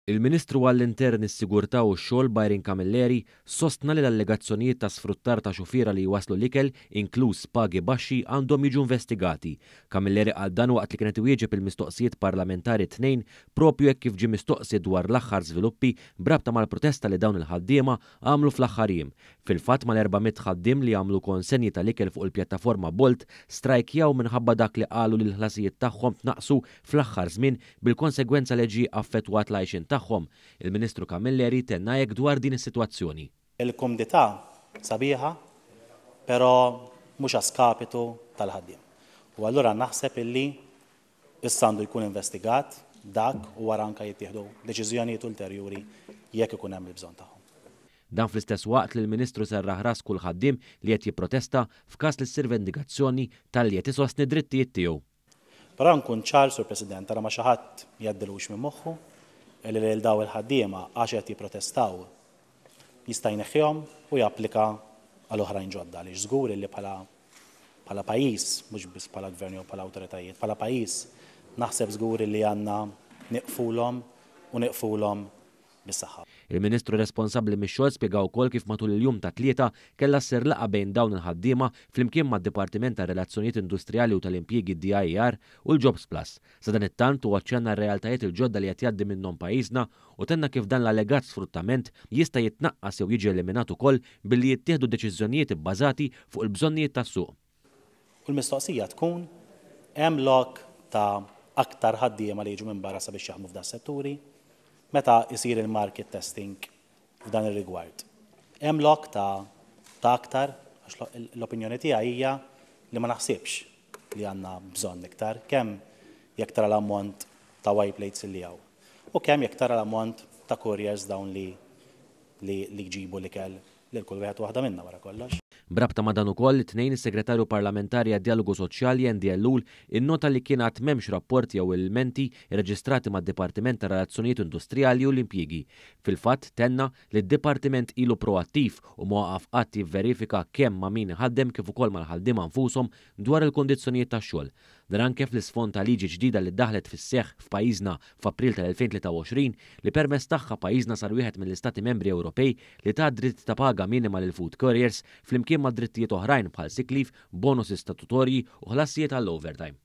Il-Ministru għall-Intern, is-Sigurtà u x-Xogħol Byron Camilleri sostna li l-allegazzjonijiet ta' sfruttar ta' xufiera li jwasslu l-ikel, inkluż pagi baxxi, għandhom jiġu investigati. Camilleri qal dan waqt li kien qed iwieġeb il-mistoqsijiet parlamentari t-Tnejn propju hekk kif ġie mistoqsi dwar l-aħħar żviluppi b'rabta mal-protesta li dawn il-ħaddiema għamlu fl-aħħar jiem. Fil-fatt mal-400 ħaddiem li jagħmlu konsenji tal-ikel fuq il-pjattaforma Bolt strajkjaw minħabba dak li qalu li l-ħlasijiet tagħhom tnaqqsu fl-aħħar żmien bil-konsegwenza li ġie affettwat l-għajxien tagħhom. Il-Ministru Camilleri tenna hekk dwar din is-sitwazzjoni. Il-kumdità sabiħa, però mhux a skapitu tal-ħaddiem. U allura naħseb illi issa għandu jkun investigat dak u wara anke jittieħdu deċiżjonijiet ulterjuri jekk ikun hemm il-bżonn tagħhom. Dan fl-istess waqt li l-Ministru serraħ ras kull ħaddiem li qed jipprotesta f'każ li ssir vendigazzjoni talli qed isostni d-drittijiet tiegħu. Però nkun ċar, Sur President, ara ma xi ħadd jgħaddilux minn moħħu li lil daw il-ħaddiema għax qed jipprotestaw jista' jneħħihom u japplika għal oħrajn ġodda għaliex żgur li bħala bħala pajjiż, mhux biss bħala gvern jew bħala awtoritajiet, bħala pajjiż naħseb żgur li għandna nieqfulhom u nieqfulhom bis-saħħa. Il-Ministru responsabbli mix-xogħol spjega wkoll kif matul il-jum tat-Tlieta kellha ssir laqgħa bejn dawn il-ħaddiema flimkien mad-Dipartiment tar-Relazzjonijiet Industrijali u tal-Impjiegi DIER u l-Jobs Plus. Sadanittant huwa aċċenna r-realtajiet il-ġodda li qed jgħaddi minnhom pajjiżna u tenna kif dan l-allegat sfruttament jista' jitnaqqas jew jiġi eliminat ukoll billi jittieħdu deċiżjonijiet ibbażati fuq il-bżonnijiet tas-suq. U l-mistoqsija tkun, hemm lok ta' aktar ħaddiema li jiġu minn barra sabiex jaħdmu f'dan setturi? Meta jsir il-market testing f'dan ir-rigward? Hemm lok ta' ta' aktar? Għax l-opinjoni tiegħi hija li ma naħsibx li għandna bżonn iktar, kemm jekk tara l-ammont ta' Y plates li hawn u kemm jekk tara l-ammont ta' couriers dawn li li li jġibu l-ikel lil kull wieħed u waħda minna wara kollox. B'rabta ma' dan ukoll, it-Tnejn is-Segretarju Parlamentari għad-Djalogu Soċjali Andy Ellul innota li kien għad m'hemmx rapporti jew ilmenti rreġistrati mad-Dipartiment tar-Relazzjonijiet Industrijali u l-Impjiegi. Fil-fatt, tenna li d-Dipartiment ilu proattiv u ma waqaf qatt jivverifika kemm ma' min iħaddem kif ukoll mal-ħaddiema nfushom dwar il-kundizzjonijiet tax-xogħol. Dan anke fl-isfond ta' liġi ġdida li ddaħħlet fis-seħħ f'pajjiżna f'April tal-2023 li permezz tagħha pajjiżna sar wieħed mill-Istati Membri Ewropej li ta dritt ta' paga minima lil food couriers flimkien ma' drittijiet oħrajn bħal sick leave, bonuses statutorji u ħlasijiet għall-overtime.